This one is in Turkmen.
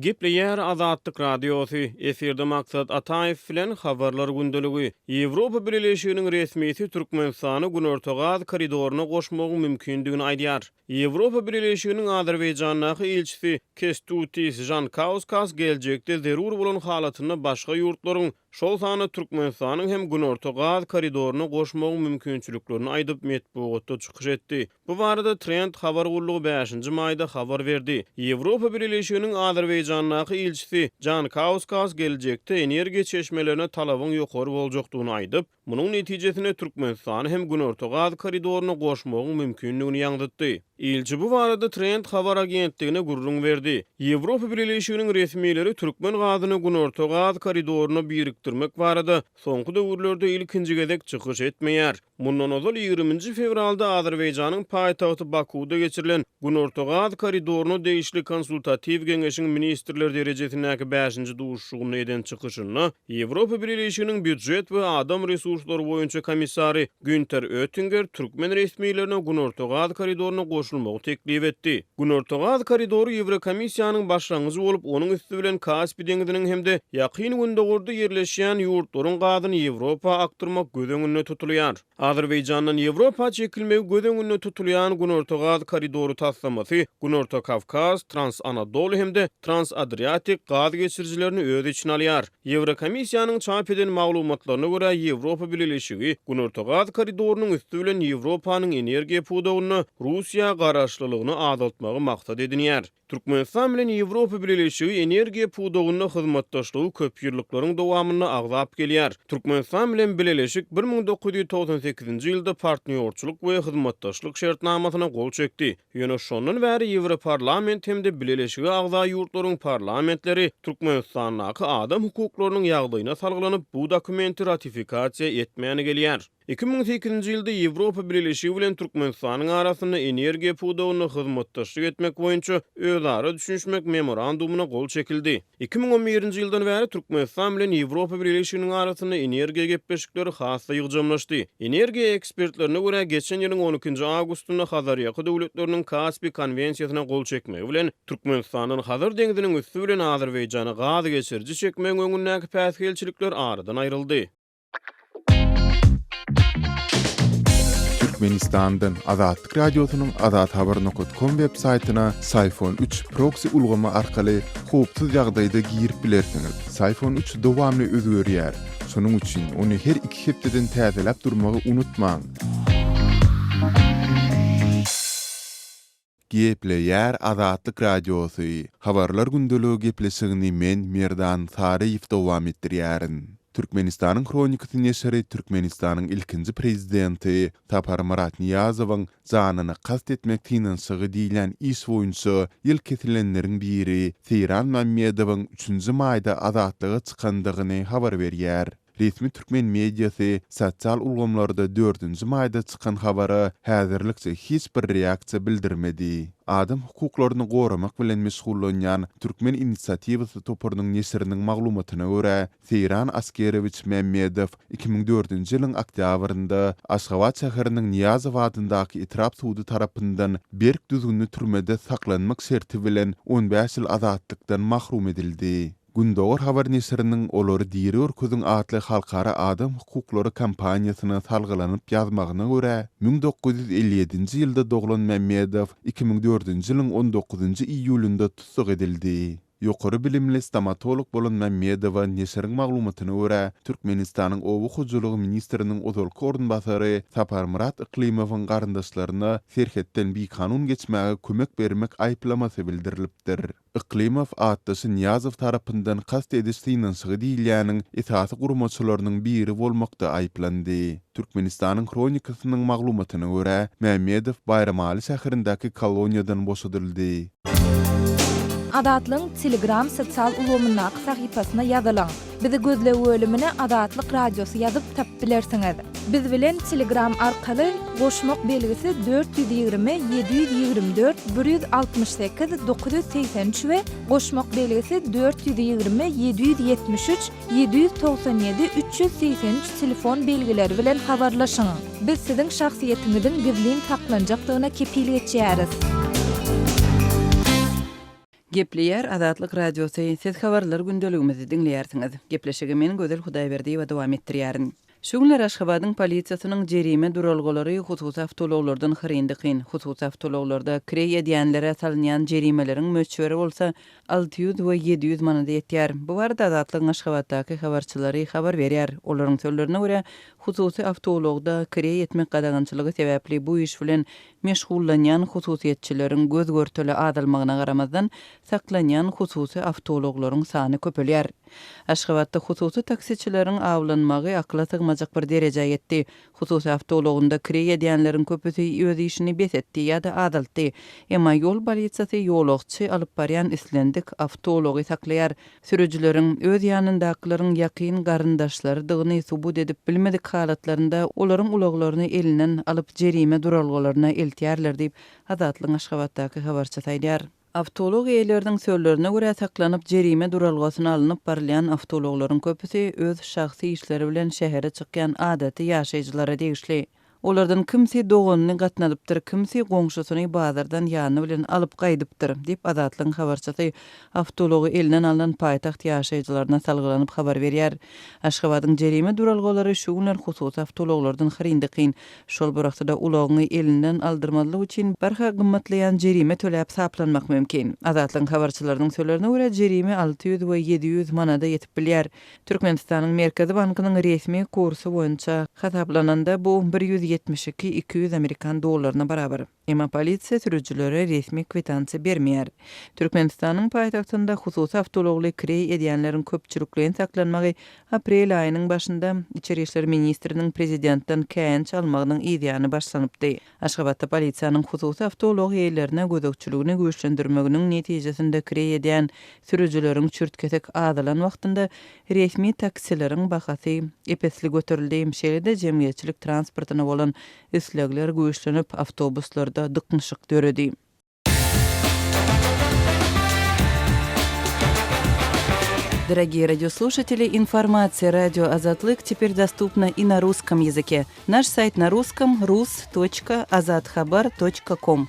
Gepleýär Azatlyk Radiosy, efirde Maksat Ataýew bilen Habarlar gündeligi. Ýewropa Bileleşiginiň resmisi Türkmenistany Günorta gaz koridoryna goşmagyň mümkindigini aýdýar. Ýewropa Bileleşiginiň Azerbaýjandaky ilçisi Kestutis Žankauskas geljekde zerur bolan halatynda başga ýurtlaryň, şol sanda Türkmenistanyň hem Günorta gaz koridoryna goşmagyň mümkinçiliklerini aýdyp, metbugatda çykyş etdi. Bu barada Trend habar gullugy bäşinji maýda habar berdi. Ýewropa Bileleşiginiň Azerbaýjandaky ilçisi Jankauskas geljekde energiýa çeşmelerine talabyň ýokary boljakdygyny aýdyp, munuň netijesinde Türkmenistany hem Günorta gaz koridoryna goşmagyň mümkindigini ýaňzytdy. Ilçi bu barada Trend habar agentligine gürrüň berdi. Ýewropa Bileleşiginiň resmileri türkmen gazyny Günorta gaz koridoryna birikdirmek barada soňky döwürlerde ilkinji gezek çykyş etmeýär. Mundan ozal ýigriminji fewralda Azerbaýjanyň paýtagty Bakuwda geçirilen Günorta gaz koridoryna degişli konsultatiw geňeşiň ministrler derejesindäki bäşinji duşuşygynda eden çykyşynda Ýewropa Bileleşiginiň býujet we adam resurslary boýunça komissary Günter Öttinger türkmen resmilerine Günorta gaz koridoryna goşulmagy teklip etdi. Günorta gaz koridory Ýewrokomissiýanyň başlangyjy bolup, onuň üsti bilen Kaspi deňziniň hem-de Ýakyn Gündogarda ýerleşýän ýurtlaryň gazyny Ýewropa akdyrmak göz öňünde tutulýar. Azerbaýjandan Ýewropa çekilmegi göz öňünde tutulýan Günorta gaz koridory taslamasy Günorta Kawkaz, Trans-Anadolu hem-de Trans-Adriatik gaz geçirijilerini öz içine alýar. Ýewrokomissiýanyň çap eden maglumatlaryna görä, Ýewropa Bileleşigi Günorta gaz koridorynyň üsti bilen Ýewropanyň energiýa pudagynda Russiýa garaşlylygyny azaltmagy maksat edinýär. Türkmenistan bilen Ýewropa Bileleşigi energiýa pudagynda hyzmatdaşlygy köpýyllyklaryň dowamynda agzap gelýär. Türkmenistan bilen Bileleşik 1998-nji ýylda Partnýorçylyk we hyzmatdaşlyk şertnamasyna gol çekdi. Ýöne şondan bäri Ýewroparlament hem-de Bileleşige agza ýurtlaryň parlamentleri Türkmenistandaky adam hukuklarynyň ýagdaýyna salgylanyp, bu dokumenti ratifikasiýa etmän gelýär. 2008-nji ýylda Ýewropa Bileleşigi bilen Türkmenistanyň arasynda energiýa pudagynda hyzmatdaşlyk etmek boýunça özara düşünişmek Memorandumyna gol çekildi. 2011-nji ýyldan bäri Türkmenistan bilen Ýewropa Bileleşiginiň arasynda energiýa gepleşikleri has-da ýygjamlaşdy. Energiýa ekspertlerine görä, geçen ýylyň on ikinji awgustynda Hazarýaka döwletleriniň Kaspi konwensiýasyna gol çekmegi bilen, Türkmenistandan Hazar deňziniň üsti bilen Azerbaýjana gaz geçiriji çekmegiň öňündäki päsgelçilikler aradan aýryldy. Türkmenistandan Azatlyk Radiosynyň azathabar nokat kom web saýtyna Syfon üç proksi ulgamy arkaly howpsuz ýagdaýda girip bilersiňiz. Syfon üç dowamly özgerýär. Şonuň üçin ony her iki hepdeden täzeläp durmagy unutmaň. Gepleýär Azatlyk Radiosy, Habarlar gündeligi gepleşigini men, Merdan Saryýew dowam etdirýärin. Türkmenistanyň Hronikasy neşiri Türkmenistanyň ilkinji prezidenti Saparmyrat Nyýazowyň janyna kast etmek synanyşygy diýlen iş boýunça ýyl kesilenleriň biri Seýran Mämmedowyň üçünji maýda azatlyga çykandygyny habar berýär. Resmi türkmen mediasy sosial ulgamlarda dördünji maýda çykan habara häzirlikçe hiç bir reaksiýa bildirmedi. Adam hukuklaryny goramak bilen meşgullanýan Türkmen inisiatiwasy toparynyň neşiriniň maglumatyna görä, Seýran Askerowiç Mämmedow 2004-nji ýylyň oktýabrynda Aşgabat şäheriniň Nyýazow adyndaky etrap sudy tarapyndan berk düzgünli türmede saklanmak şerti bilen on bäş ýyl azatlykdan mahrum edildi. Gündogar habar neşiriniň Olary diri görkeziň atly halkara adam hukuklary kampaniýasyna salgylanyp ýazmagyna görä, 1957-nji ýylda doglan Mämmedow 2004-nji ýylyň on dokuzynjy iýulynda tussag edildi. Ýokary bilimli stomatolog bolan Mämmedowa neşiriň maglumatyna görä, Türkmenistanyň oba hojalygy ministriniň ozalky orunbasary Saparmyrat Yklymowyň garyndaşlaryna serhetden bikanun geçmäge kömek bermek aýyplamasy bildirilipdir. Yklymow atdaşy Nyýazow tarapyndan kast ediş synanyşygy diýilýäniň esasy guramaçylarynyň biri bolmakda aýyplandy. Türkmenistanyň Hronikasynyň maglumatyna görä, Mämmedow Baýramaly şäherindäki koloniýadan boşadyldy. Azatlygyň Telegram sosial ulgamyndaky sahypasyna ýazylyň. Bizi gözleg bölümine Azatlyk Radiosy ýazyp tapyp bilersiňiz. Biz bilen Telegram arkaly goşmak belgisi 420 724 168 983 we goşmak belgisi 420 773 797 383 telefon belgileri bilen habarlaşyň. Biz siziň şahsyýetiňiziň gizlin saklanjakdygyna kepil geçýäris. Gepleýär Azatlyk Radiosy, Siz Habarlar gündeligimizi diňleýärsiňiz. Gepleşigi men Gözel Hudaýberdiýewa dowam etdirýärin. Şu günler Aşgabadyň polisiýasynyň jerime duralgalary hususy awtoulaglardan hyryn-dykyn. Hususy awtoulaglarda kireý edýänlere salynýan jerimeleriň möçberi bolsa 600 we 700 manada ýetýär. Bu barada Azatlygyň Aşgabatdaky habarçylary habar berýär. Olaryň sözlerine görä, hususy awtoulagda kireý etmek gadagançylygy sebäpli bu iş bilen meşgullanýan hususyýetçileriň göz-görtele azalmagyna garamazdan, saklanýan hususy awtoulaglaryň sany köpelýär. Aşgabatda hususy taksiçileriň awlanmagy akyla sygmajak bir derejä ýetdi. Hususy awtoulagynda kireý edýänleriň köpüsi öz işini bes etdi ýa-da azaltdy. Emma ýol polisiýasy ýolagçy alyp barýan islendik awtoulagy saklaýar. Sürüjileriň öz ýanyndakylaryň ýakyn garyndaşlarydygyny subut edip bilmedik halatlarynda olaryň ulaglaryny elinden alyp jerime duralgalaryna eltýärler diýip, Azatlygyň Aşgabatdaky habarçysy aýdýar. Awtoulag eýeleriniň sözlerine görä, saklanyp jerime duralgasyna alnyp barylýan awtoulaglaryň köpüsi öz şahsy işleri bilen şähere çykýan adaty ýaşaýjylara degişli. Olardan kimsi doganyny gatnadypdyr, kimsi goňşusyny bazardan ýany bilen alyp gaýdypdyr, diýip, Azatlygyň habarçysy awtoulagy elinden alnan paýtagt ýaşaýjylaryna salgylanyp habar berýär. Aşgabadyň jerime duralgalary şu günler hususy awtoulaglardan hyryn-dykyn. Şol bir wagtda-da ulagyňy elinden aldyrmazlyk üçin barha gymmatlaýan jerime töläp saplanmak mümkin. Azatlygyň habarçylarynyň sözlerine görä, jerime 600 we 700 manada ýetip bilýär. Türkmenistanyň Merkezi bankynyň resmi kursy boýunça hasaplananda bu 172 200 amerikan dollaryna barabar. Emma polisiýa sürüjilere resmi kwitansiýa bermeýär. Türkmenistanyň paýtagtynda hususy awtoulagly kireý edýänleriň köpçülikleýin saklanmagy aprel aýynyň başynda, içeri işler ministriniň prezidentden käýinç almagynyň yzýany başlanypdy. Aşgabatda polisiýanyň hususy awtoulag eýelerine gözegçiligini güýçlendirmeginiň netijesinde kireý edýän sürüjileriň çürt-kesik azalan wagtynda resmi taksileriň bahasy ep-esli göterildi. Şeýle-de jemgyýetçilik transportyna bolan islegler güýçlenip, awtobuslarda dyknyşyk döredi. Дорогие радиослушатели, информация радио Азатлык теперь доступна и на русском языке. Наш сайт на русском rus.azathabar.com.